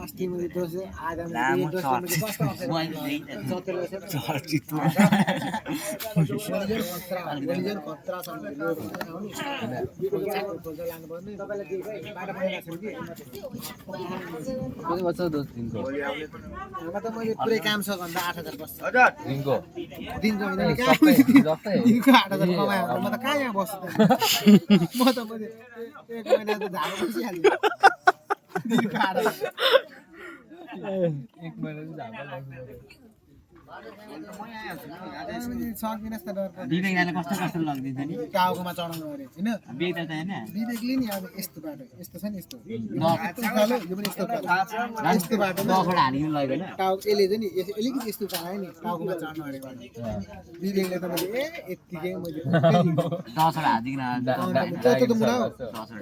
अस्ति मैले दोस्रो आधा मैले दोस्रो मैले कस्तो खतरा छ लानुपर्ने तपाईँलाई बाटो बनाइरहेको छु कि बच्चा 10 दिनको अब त मैले पुरै काम छ भन्दा 8000 बस्छ दिनको दिनको होइन जस्तै दिनको 8000 कमायो भने म त कहाँ यहाँ बस्छु म त मैले एक महिना त झाडो बसिहाल्यो दिनको 8000 एक महिना चाहिँ झापा लाग्छ सक्दिनस् त डर विवेक दाइले कस्तो कस्तो लगिदिन्छ नि टाउकोमा चढाउनु अरे हैन विवेक दाइ त हैन विवेकले नि अब यस्तो बाटो यस्तो छ नि यस्तो यो पनि यस्तो यस्तो बाटो दखड हालिदिनु लाग्यो हैन टाउको यसले चाहिँ नि अलिकति यस्तो चलायो नि टाउकोमा चढ्नु अरे विवेकले त मैले यत्तिकै मैले दखड हालिदिन त्यो त मुडा हो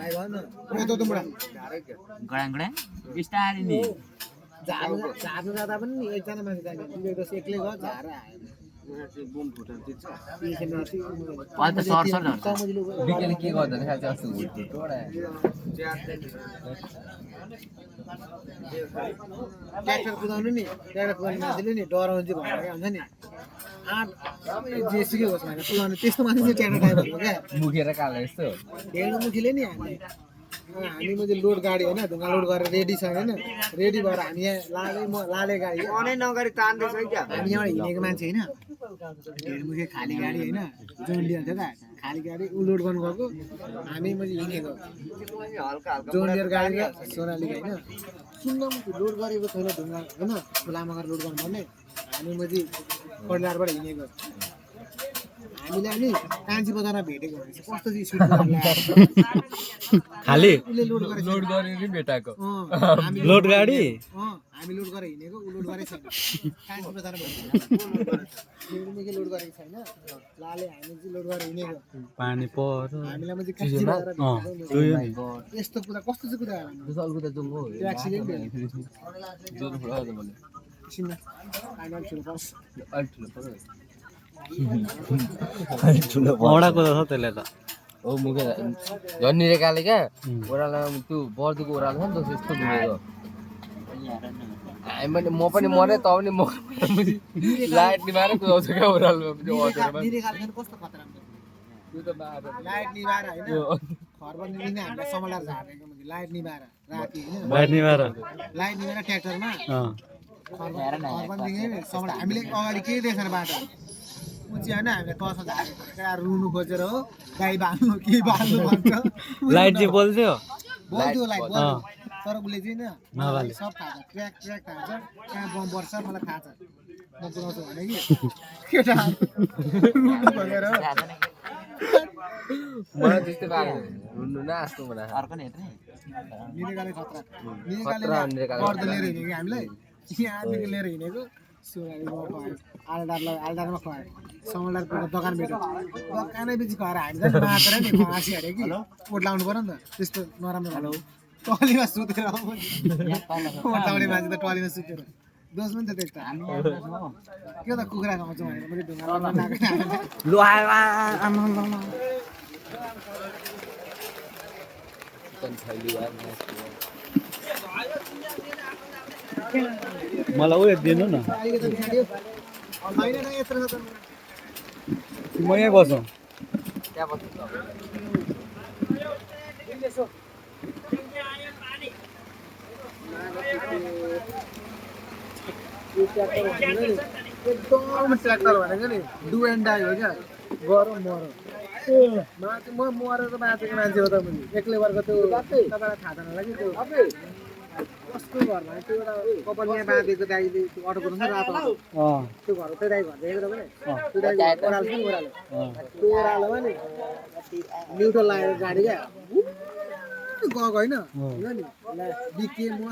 भाइ भन त्यो त मुडा गडाङ गडाङ बिस्तारै नि झार्नु जाँदा पनि नि एकजना मान्छे चाहियो विवेक त एक्लै गयो झारा आयो बुम फुटेर दिन्छ अहिले त सर सर झर्छ बिकेले के गर्दा नि खान्छ जस्तो हुन्छ टोडा ट्र्याक्टर कुदाउनु नि ट्र्याक्टर कुदाउने मान्छेले नि डराउनु चाहिँ भनेर हुन्छ नि आठ जेसुकै होस् भनेर कुदाउने त्यस्तो मान्छे चाहिँ ट्र्याक्टर ड्राइभर हो क्या मुखेर कालो यस्तो ढेँडोमुखीले नि हामी मैले लोड गाडी होइन ढुङ्गा लोड गरेर रेडी छ होइन रेडी भएर हामी यहाँ लाले गाडी नगाडी तान्दैछ क्या हामी यहाँ हिँडेको मान्छे होइन ढेँडोमुखे खाली गाडी होइन जोन लिएर थियो त खाली गाडी ऊ लोड गर्नु गएको हामी मैले हिँडेको जोन लिएर गाडी र सोनालिका होइन सुन्न लोड गरेको छैन ढुङ्गा होइन लामा गरेर लोड गर्नुपर्ने हामी मैले कडिलारबाट हिँडेको हामीलाई नि कान्छी बजारमा भेटेको रहेछ कस्तो चाहिँ स्पिड खाली लोड गरेर नि भेटाएको लोड गाडी हामी लोड गरेर हिँडेको उ लोड गरेको छैन कान्छी बजारमा भेटेको लोड गरेको छैन लाले हामी चाहिँ लोड गरेर हिँडेको पानी पर्यो हामीलाई चाहिँ कान्छी बजारमा भेटेको यस्तो कुरा कस्तो चाहिँ कुरा सल्कुदा जुङ्गो एक्सिडेन्ट भयो जोर फुरायो त मैले एकछिनमा फाइनल ठुलो पर्छ अलि ठुलो पर्यो औडाको त छ त्यसले त हो मुखे झन्निरे काले क्या ओह्रालो त्यो बर्दीको ओह्रालो छ नि त त्यस्तो घुमेको म पनि मरे त पनि म लाइट निभाएर कुदाउँछ क्या ओह्रालोमा कस्तो खतरा त्यो त बाबा लाइट निभाएर होइन घरबन्दीले हामीलाई समलाएर झारेको लाइट निभाएर राति होइन लाइट निभाएर ट्र्याक्टरमा घरबन्दीले समला हामीले अगाडि केही देखेन बाटो उची होइन हामीले तस झारेको केटा रुनु खोजेर हो गाई बाल्नु के बाल्नु भन्छ लाइट चाहिँ बोल्थ्यो बोल्थ्यो लाइट बोल्थ्यो तर उसले चाहिँ नि सब थाहा छ ट्र्याक थाहा छ कहाँ बम पर्छ मलाई थाहा छ म पुऱ्याउँछु भने कि केटा रुनु खोजेर मलाई त्यस्तै बाटो रुन्नु न आस्तो मलाई अर्को नि हेर्ने निरेकाले खतरा निरेकाले गर्दै लिएर हिँडेको हामीलाई यहाँदेखि लिएर हिँडेको आलडारमा खुवायो समलदारको दोकान भेट्यो दोकानै बिच खुवाएर हामी त मात्र नि फाँसी हाल्यो कि कोट लाउनु पऱ्यो नि त त्यस्तो नराम्रो हेलो टलीमा सुतेर ओटाउने मान्छे त टलीमा सुतेर दोष पनि त त्यस्तो के त कुखुरा खाउँछु भनेर मैले ढुङ्गा मलाई उयो दिनु न म यहीँ बसौँ एकदम ट्र्याक्टर भनेको नि डु एन्ड डाई हो क्या गरौँ मरौँ म मरेर बाँचेको मान्छे हो त मैले एक्लै वर्ग त्यो तपाईँलाई थाहा छैन होला कि त्यो कसको घरमा त्यो एउटा कपालमा बाँधेको दाइले त्यो अटो कुदाउँछ रातो त्यो घर त्यो दाइ घर देखेको तपाईँले त्यो दाइ ओह्रालो छ नि ओह्रालो त्यो ओह्रालोमा नि न्युट्रल लागेको गाडी क्या गएको होइन नि बिके म